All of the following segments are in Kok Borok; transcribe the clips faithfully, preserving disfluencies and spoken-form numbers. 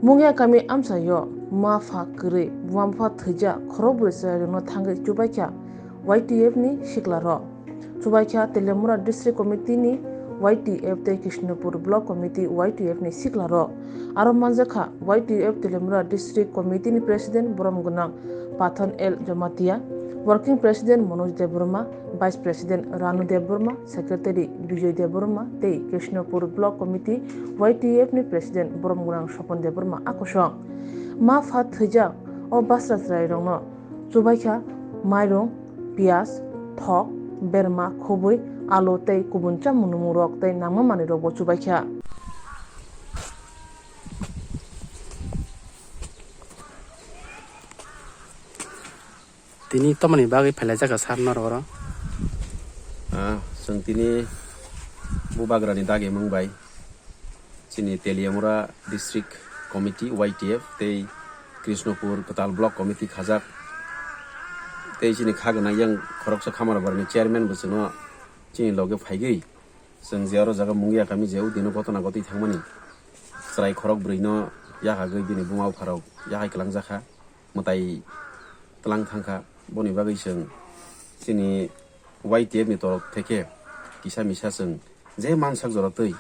Mungia kami amchaio ma pha kwrwi, buma bupha thwijak khorokbrwi chwrairokno thangwi chubaikha Y T F ni siklarok. Chubaikha Teliamura District Committee ni Y T F tei Krishnapur Block Committee Y T F ni siklarok. Aro manjakha Y T F Teliamura District Committee ni President borom gwnang Pathan L Jamatia, Working President Manoj Debbarma, Vice President Ranu Debbarma, Secretary Bijoy Debbarma tei Krishnapur Block Committee Y T F ni President borom gwnang Sopon Debbarma a kosong. Ma pha thwijak o basra chwrairokno chubaikha mairung, piyaj, thok, berma, khobwi, alu tei kubun chamung nungmungrok tei nangma manwirokbo chubaikha. Tini tomoni bagwi phailaijak kha sir norok oro? Ah, chwng tini Bubagrani dagimung bai chini Teliamura District Committee, Y T F, tei Krishnapur Kwtal Block Committee khajak, tei chini kha gwnang yang khoroksa Khamarabarni chairman bo chwngno chini loge phaigwi, chwng je oro jaga Mungia kami je o dino gotona gotwi thangmani chwrai khorok brwino yakhagwi bini buma bupharok yakhai kwlangjakha. Mwtai tlang thangkha. Boni bagwi chwng chini Y T F ni torok theke kisa misa chwng je mansak jora twi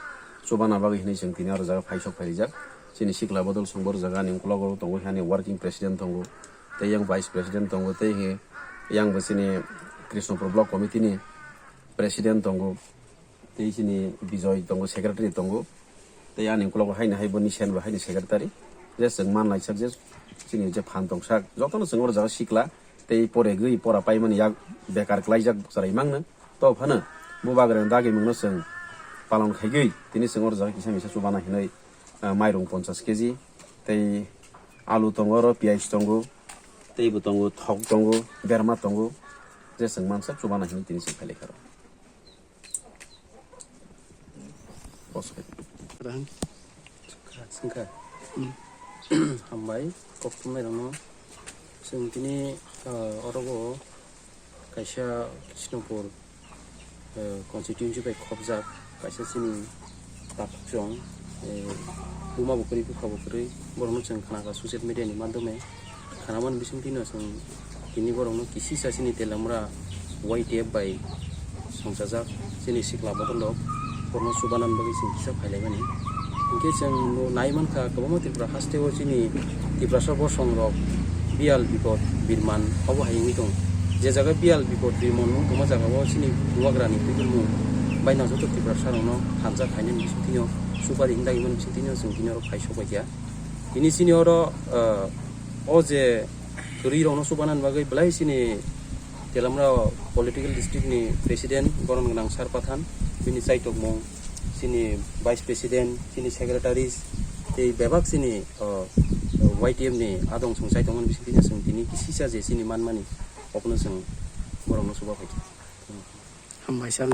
chubana bagwi hinwi chwng tini aro jaga phaisok phairijak. Chini sikla bodol song bor jaga ni uklogo tongo, hani working president tongo, tei yang vice president tongo, tei he yang bo chini Krishnapur Block Committee ni president tongo. Tei chini Bijoy tongo, secretary tongo. Tei ani uklogo haino hai boni sen bo haino secretary. Je chwng manlaijak je chini je phan tongsak, jotono chwng oro jaga sikla tei poregwi pora paimani yak bekar klaijak chwrai mangno. To phano Bubagrani dagimungno chwng palon khaigwi tini chwng oro jaga kisa misa chubana hinwi, ah, mairung ponchas keji, tei alu tongo, oro piyaj tongo, tei bo tongo, thok tongo, berma tongo. Je chwng mansak chubana hinwi tini chwng phailaikha oro. Bos khai. Sengkha. Hmm. Hambai, koktwmairokno. Chwng tini, ah, orobo kaisa Krishnapur, ah, constituency bai khopjak kaisa chini takhuk chwng, eh, buma bo kwrwi, bupha bo kwrwi, borokno chwng khnakha social media ni madhyome. Khanamani bisingtwino chwng tini borokno kisisa chini Teliamura Y T F bai songchajak chini sikla bodolrok, borokno chubanani bagwi chwng kisa phailaimani. Hinkhe chwng bo nai mankha, kwbangma Tripura hasteo chini Tiprasa bosongrok biyal bipot birman obo hai wngwi tongo. Je jaga biyal bipot birman wng tongma jagao chini Bubagrani tubumung baino joto Tiprasarokno hamjak khainani bisingtwino, chubadi hindaimani bisingtwino chwng tini oro phai sokbaikha. Tini chini oro, ah, o je kwrwirokno chubanani bagwi belai chini Teliamura political district ni president borom gwnang Sir Pathan, bini chaitokmung, chini vice president, chini secretaries, tei bebak chini, ah, Y T F ni adong chwng chaitokmani bisingtwino chwng tini kisisa je chini manmani obono chwng borokno chuba phaikha. Hambai sir.